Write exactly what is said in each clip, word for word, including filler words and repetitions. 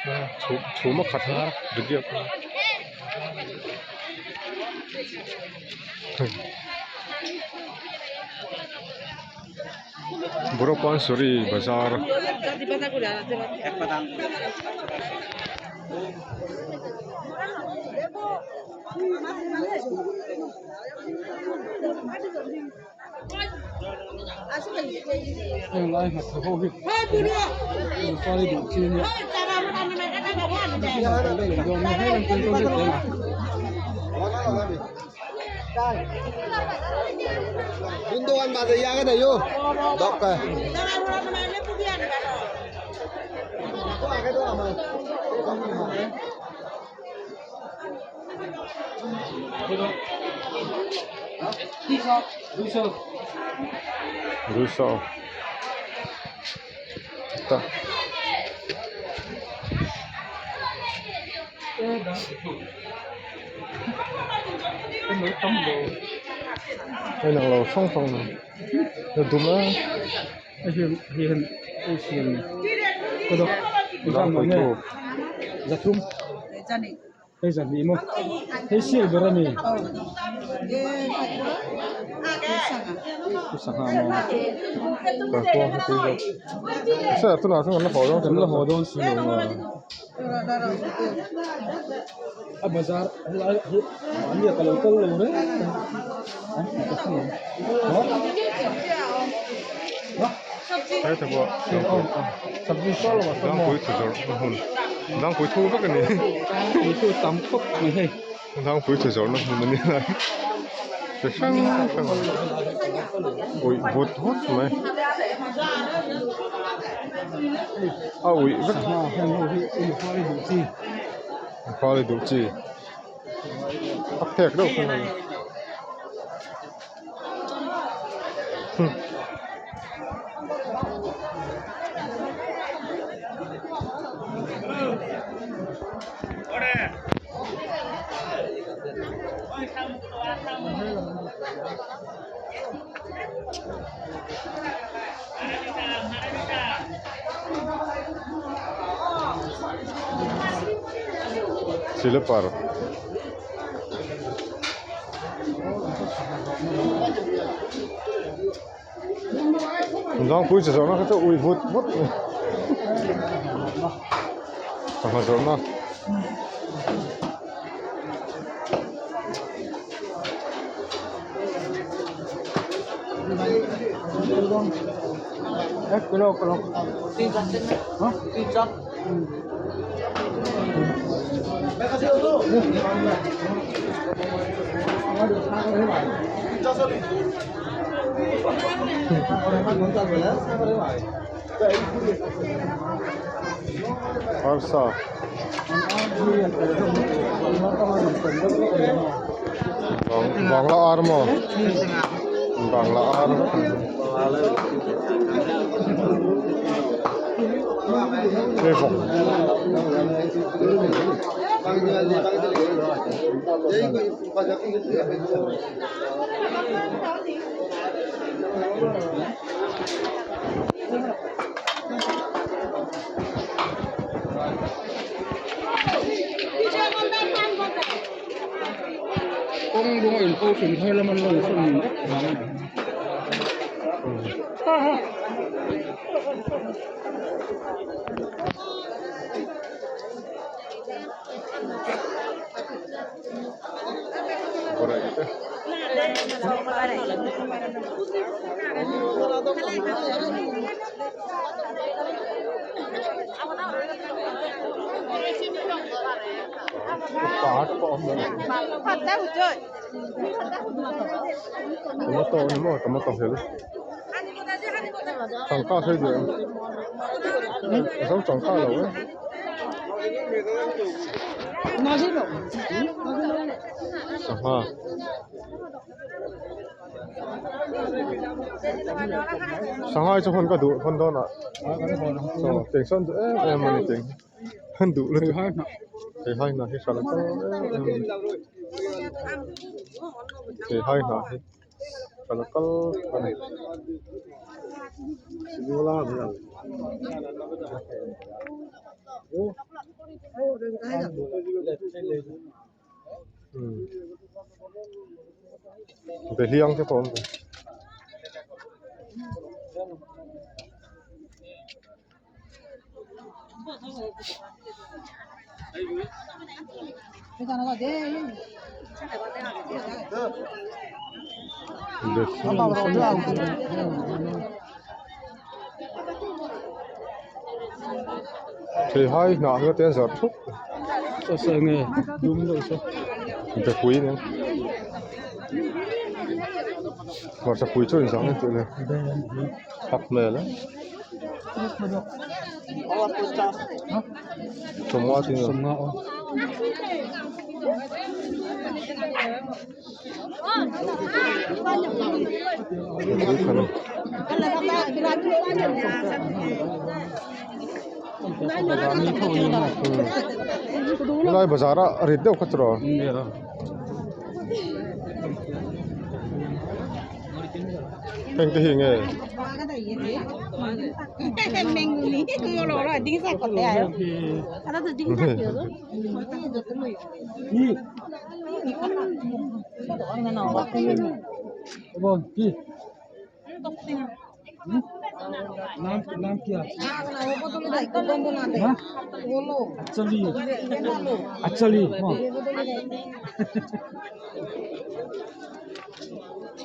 Chu-, chuma khat na, video. Buro Pansuri bazar. Hindu an baje yaga de yo. Dokka. Duiso. Ta. Ei nang lo song song. Dum na. Ei siyen, ei siyen, ei siyen. Kodok. Dang koi to. Jathum. Jani. Ei jani mo. Ei siyen berani. Sanga mo. Sa tu na tu na hodon. Tu na hodon si mo. A bazar, ani ka lo ko lo re. Hai ta bo. Sabji stall ba. Dang pui thu jor na hun. Dang pui thu ba ka ni. Itu tam kok ni hai. Dang pui thu jor na hun ni. Ui, hot, hot mai. A ui, vek. Khali duh chi. A phek deuh khali. Hmm. Sile par. Dang pui se jona kete ui hut hut. Sama jona. Ek kilo, kilo. Tin char, tin char. Ha? Tin char. Arsa. Bang-, Bangla ar mo. Bangla ar. Ei bo. Kong bunga info sin thai laman lo sun. Tomato, tomato, tomato hel. Changka se je. Asam changka lo. Aha. Shanghai chu phone ka du, phone do na. So, tension du, eh, eh, mani teng. Han du lu. Hai hai na. Hai hai na, hi sala ko, eh, eh. Hai hai na, hi. Kalakal, kalakal. Sini wala, wala. Oh. Hmm. Delhi ang te kon. Thei hai na nge ten zat thuk. Sa sa nge dum do sa. Te pui ne. War sa pui chu in sang ne te le. Hak me le. Som nga tin. Som nga o. Lai bazar a rit de khatro. Heng te heng e. Menguni, ngolo ngolo, ding sa kote ayo. Ada tu ding sa kyo tu. Bon, ki? Hmm? Naam, naam kya? Ha? Achali. Achali, ha.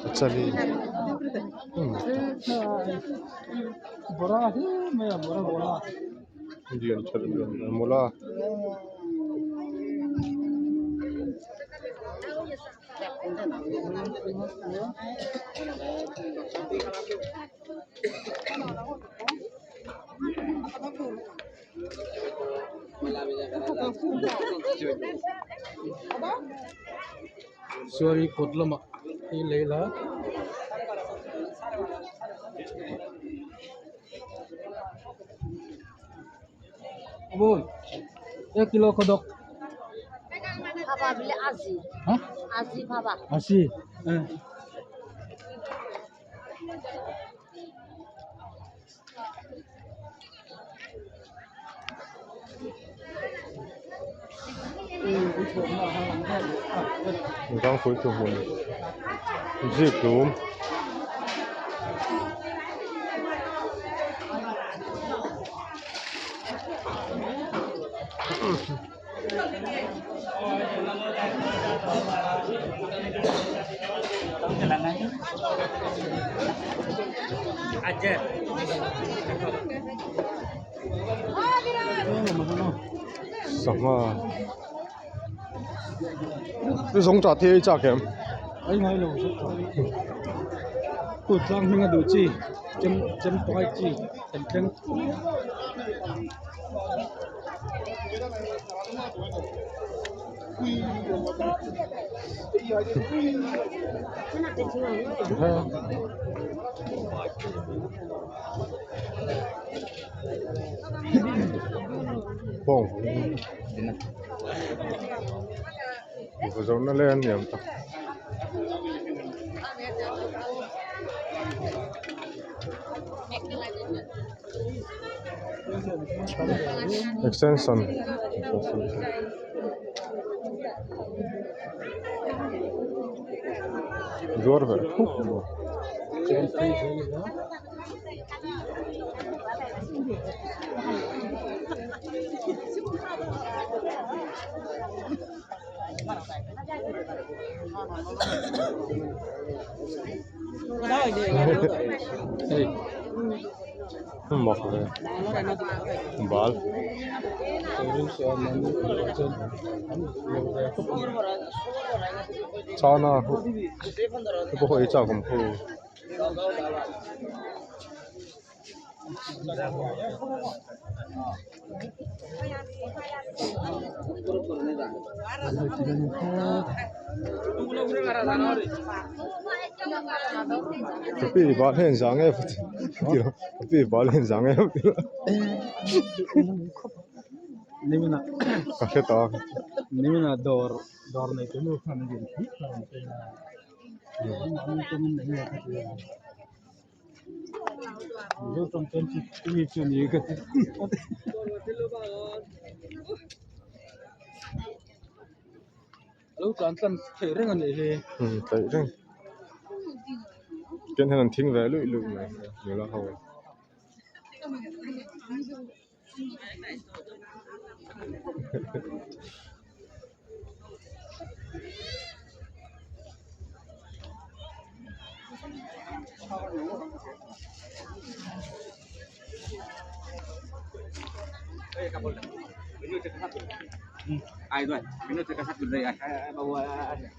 Achali. Hmm. Bora, hi, maya, bora, bora. Indian chutney, mula. Sorry, kotlama. Hi leila. Bol. Ek kilo kodok. Paba bile aji. Ha? Aji paba. Aji. Eh. Gang pui tu hun. Jik dum. Sama. Tu song cha thei cha kem. Ai mai lo. Tu tlang hing adu chi. Chem chem pai chi. Chem chem. Bong. Bojor na le niam ta. Extension. Jor be. Hey. Hmm, bak re. Bal. Sana. Ko hoi cha kom ko. Tapi bal hen jang e. Tapi bal hen jang e. Nimina. Kake ta. Nimina dor, dor nei tunu kan din. Tan tan thei reng ani he. Hmm, thei reng. Ken han thing ve lui lui me. Nula ho. Ai, doi, ini cek kasat gede, ai. Ai, ai, bawa, ai, ai.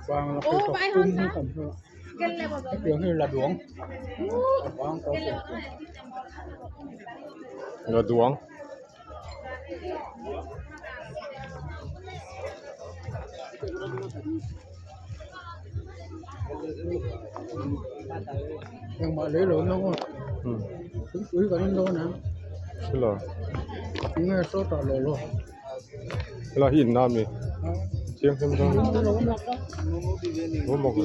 Bang, oh, pai hon sa. Ladung. Bang, ladung. Yang mak lei lo nong. Hmm. Ui, ui, kan lo na. Sila. Nge so ta lo lo. Sila hin na mi. Siang siang siang. Lo lo na. Lo mo ko.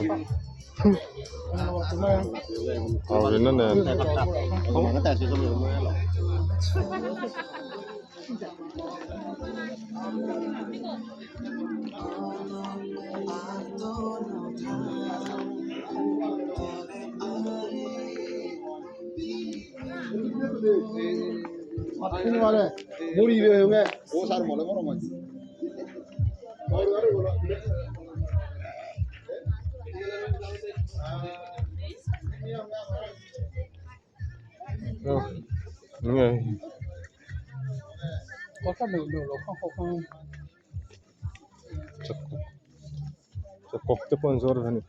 Aw, ina ne. Kok, kok te pon jor hani.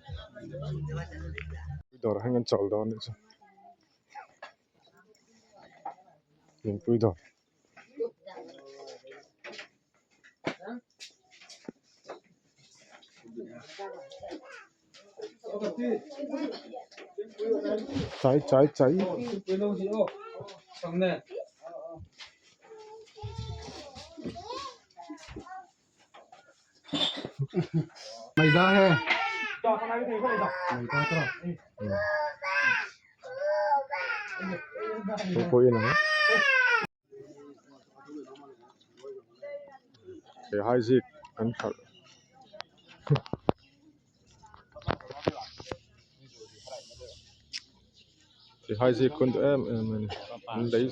Dor hangan chol don. Limpu dor. Chai, chai, chai. Maida hai. Maida to. Hmm. Koi na. Te hai jik an thal. Te hai jik kun em em em. An lei,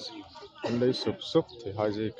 an lei sup sup te hai jik.